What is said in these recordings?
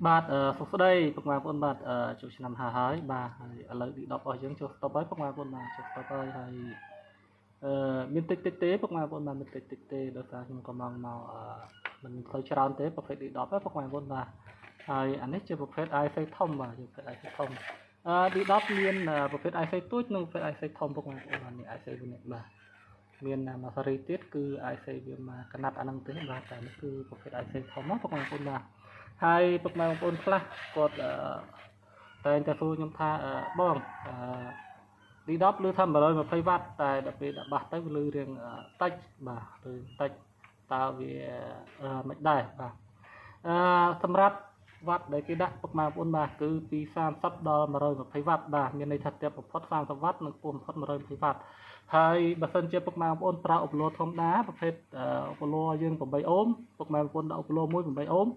បាទសួស្តីពុកម៉ែបងប្អូនបាទចូលឆ្នាំហើយហើយបាទហើយឥឡូវ D10 របស់យើងចូល stop ហើយពុកម៉ែបងប្អូនបាទចូល stop ហើយហើយអឺមានតិចតិចទេពុកម៉ែបងប្អូនបាទមានតិចតិចទេដោយសារខ្ញុំក៏មកមកអឺមិនសូវច្រើនទេប្រភេទ D10 ណាពុកម៉ែបងប្អូនបាទហើយអានេះជាប្រភេទ IC ធំបាទជាប្រភេទ IC ធំD10 មានប្រភេទ IC តូចនិងប្រភេទ IC ធំពុកម៉ែបងប្អូនបាទនេះ IC វានេះបាទមានមួយសេរីទៀតគឺ IC វាមកកណាត់អាហ្នឹងទេបាទតែនេះគឺប្រភេទ IC ធំណាពុកម៉ែបងប្អូនបាទហើយពុកម៉ែបងប្អូនខ្លះគាត់អឺតែងតែសួរខ្ញុំថាបងអឺ D10 ឮថា120វ៉ាត់តែដល់ពេលដាក់បាសទៅវាឮរៀងតិចបាទឮតិចតើវាមិនដែរបាទអឺសម្រាប់វ៉ាត់ដែលគេដាក់ពុកម៉ែបងប្អូនបាទគឺពី30ដល់120វ៉ាត់បាទមានន័យថាទាបបំផុត30វ៉ាត់និងខ្ពស់បំផុត120វ៉ាត់ហើយបើសិនជាពុកម៉ែបងប្អូនប្រើឧបលធម្មតាប្រភេទឧបលយើង8អូមពុកម៉ែបងប្អូនដាក់ឧបលមួយ8អូម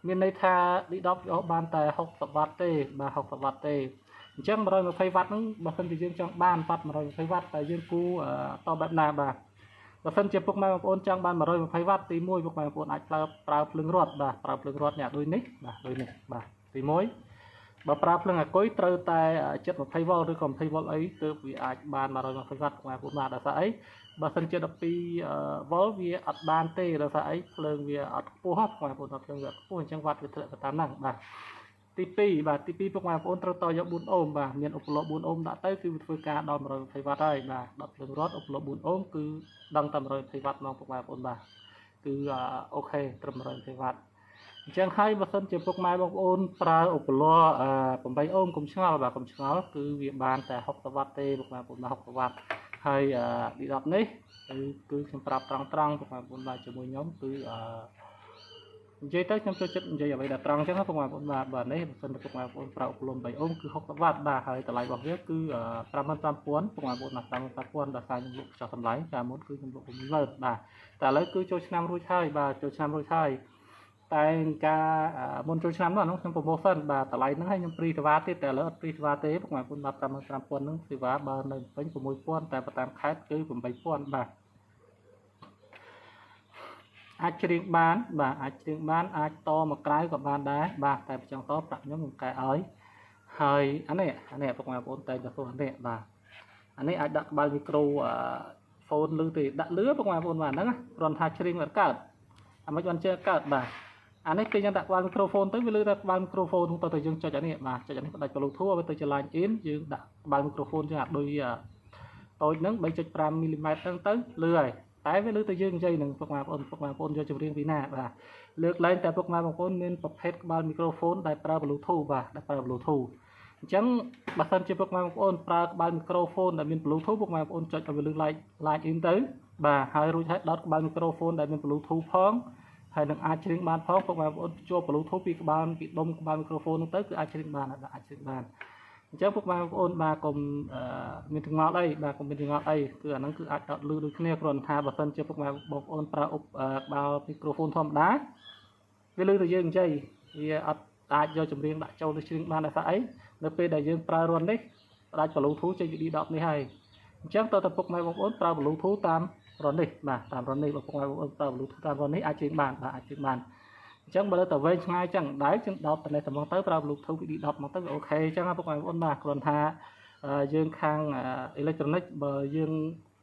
មានន័យថា D10 វាអស់បានតែ60វ៉ាត់ទេបាទ60វ៉ាត់ទេអញ្ចឹង120វ៉ាត់ហ្នឹងបើសិនជាយើងចង់បានវ៉ាត់120វ៉ាត់តែយើងគូតបែបណាបាទបើសិនជាពុកម៉ែបងប្អូនចង់បាន120វ៉ាត់ទី1ពុកម៉ែបងប្អូនអាចប្រើប្រើភ្លើងរត់បាទប្រើភ្លើងរត់នេះដូចនេះបាទដូចនេះបាទទី1បើប្រើភ្លើងអាគុយត្រូវតែជិត20វ៉ុលឬក៏20វ៉ុលអីទើបវាអាចបាន120វ៉ាត់ពុកម៉ែបងប្អូនបាទដោយសារអីបើសិនជា12វ៉ុលវាអត់បានទេដោយសារអីភ្លើងវាអត់ខ្ពស់ពុកម៉ែបងប្អូនភ្លើងវាអត់ខ្ពស់អញ្ចឹងវ៉ាត់វាធ្លាក់ទៅតាមហ្នឹងបាទទី2បាទទី2ពុកម៉ែបងប្អូនត្រូវតយក4អូមបាទមានឧបល4អូមដាក់ទៅគឺវាធ្វើការដល់120វ៉ាត់ហើយបាទដល់ភ្លើងរត់ឧបល4អូមគឺដឹងតែ120វ៉ាត់ហ្មងពុកម៉ែបងប្អូនបាទគឺ OK ត្រឹម120វ៉ាត់អញ្ចឹងហើយបើសិនជាពុកម៉ែបងប្អូនប្រើឧបល8អូមកុំឆ្ងល់បាទកុំឆ្ងល់គឺវាបានតែ60វ៉ាត់ទេពុកម៉ែបងប្អូនបាទ60វ៉ាត់ហើយ D10 នេះគឺខ្ញុំប្រាប់ត្រង់ត្រង់ពុកម៉ែបងប្អូនបាទជាមួយខ្ញុំគឺអឺ និយាយទៅខ្ញុំចូលចិត្តនិយាយអ្វីដែលត្រង់អញ្ចឹងណាពុកម៉ែបងប្អូនបាទបាទនេះបើសិនជាពុកម៉ែបងប្អូនប្រើឧបលំ3អូមគឺ60វ៉ាត់បាទហើយតម្លៃរបស់វាគឺ55,000ពុកម៉ែបងប្អូនណា55,000ដល់សារខ្ញុំលក់ចុះតម្លៃកាលមុនគឺខ្ញុំលក់60,000បាទតែឥឡូវគឺចូលឆ្នាំរួចហើយបាទចូលឆ្នាំរួចហើយតែការមុនចូលឆ្នាំនោះអានោះខ្ញុំ promotion បាទតម្លៃហ្នឹងឲ្យខ្ញុំ free សេវាទៀតតែឥឡូវអត់ free សេវាទេពុកម៉ែបងប្អូនបាទ55,000ហ្នឹងសេវាបើនៅពេញ6000តែបើតាមខេត្តគឺ8000បាទអាចច្រៀងបានបាទអាចច្រៀងបានអាចតមកក្រៅក៏បានដែរបាទតែបើចង់តប្រាក់ខ្ញុំខ្ញុំកែឲ្យហើយអានេះអានេះពុកម៉ែបងប្អូនតែងតែសួរអានេះបាទអានេះអាចដាក់ក្បាលមីក្រូអឺ phone លឺទេដាក់លឺពុកម៉ែបងប្អូនបាទហ្នឹងគ្រាន់ថាច្រៀងអត់កើតអាមិនបានជឿកើតបាទអានេះគឺយើងដាក់ក្បាលមីក្រូហ្វូនទៅវាលឺតែក្បាលមីក្រូហ្វូនទៅទៅយើងចុចអានេះបាទចុចអានេះផ្ដាច់ Bluetooth ឲ្យវាទៅជា line in យើងដាក់ក្បាលមីក្រូហ្វូនយើងអាដូចតូចហ្នឹង3.5មីលីម៉ែត្រហ្នឹងទៅលឺហើយតែវាលឺទៅយើងនិយាយនឹងពុកម៉ែបងប្អូនពុកម៉ែបងប្អូនយកចម្រៀងពីណាបាទលើកលែងតែពុកម៉ែបងប្អូនមានប្រភេទក្បាលមីក្រូហ្វូនដែលប្រើ Bluetooth បាទដែលប្រើ Bluetooth អញ្ចឹងបើសិនជាពុកម៉ែបងប្អូនប្រើក្បាលមីក្រូហ្វូនដែលមាន Bluetooth ពុកម៉ែបងប្អូនចុចឲ្យវាលឺ line in ទៅបាទហើយរួចហើយដោតក្បាលមីក្រូហ្វូនដែលមាន Bluetooth ផងហើយនឹងអាចច្រៀងបានផងពុកម៉ែបងប្អូនភ្ជាប់ Bluetooth ពីក្បាលពីដុំក្បាលមីក្រូហ្វូននោះទៅគឺអាចច្រៀងបានបាទអាចច្រៀងបានអញ្ចឹងពុកម៉ែបងប្អូនបាទកុំមានចម្ងល់អីបាទកុំមានចម្ងល់អីគឺអាហ្នឹងគឺអាចដោតលឺដូចគ្នាគ្រាន់ថាបើសិនជាពុកម៉ែបងប្អូនប្រើឧបក្បាលមីក្រូហ្វូនធម្មតាវាលឺទៅយើងនិយាយវាអត់អាចយកចម្រៀងដាក់ចូលទៅច្រៀងបានដោយសារអីនៅពេលដែលយើងប្រើរន្ធនេះផ្ដាច់ Bluetooth ចេញពី D10 នេះហើយអញ្ចឹងតើតើពុកម៉ែបងប្អូនប្រើ Bluetooth តាមរន្ធនេះបាទតាមរន្ធនេះបើពុកម៉ែបងប្អូនប្រើ Bluetooth តាមរន្ធនេះអាចច្រៀងបានបាទអាចច្រៀងបានអញ្ចឹងបើទៅវែងឆ្ងាយចឹងដែរចឹងដោតតែនេះតែមកទៅប្រើ Bluetooth ពី D10 មកទៅវា OK អញ្ចឹងណាពុកម៉ែបងប្អូនបាទគ្រាន់ថាយើងខាងអេឡិចត្រូនិកបើយើង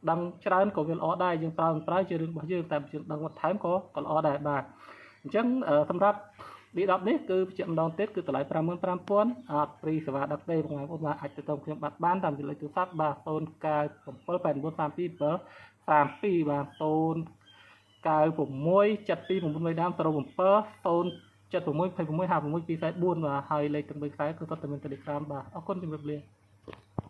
ដឹងច្រើនក៏វាល្អដែរយើងប្រើមិនប្រើជារឿងរបស់យើងតែបើយើងដឹងបន្ថែមក៏ក៏ល្អដែរបាទអញ្ចឹងសម្រាប់ D10 នេះគឺបញ្ជាក់ម្ដងទៀតគឺតម្លៃ55,000អត់ free សេវាដឹកទេបងប្អូនបាទអាចទៅតាមខ្ញុំបាត់បានតាមលេខទូរស័ព្ទបាទ097 89 32 32បាទ096 72 9ដើម07 076 26 56 244បាទហើយលេខទាំង3ខ្សែគឺសុទ្ធតែមាន Telegram បាទអរគុណជម្រាបលា។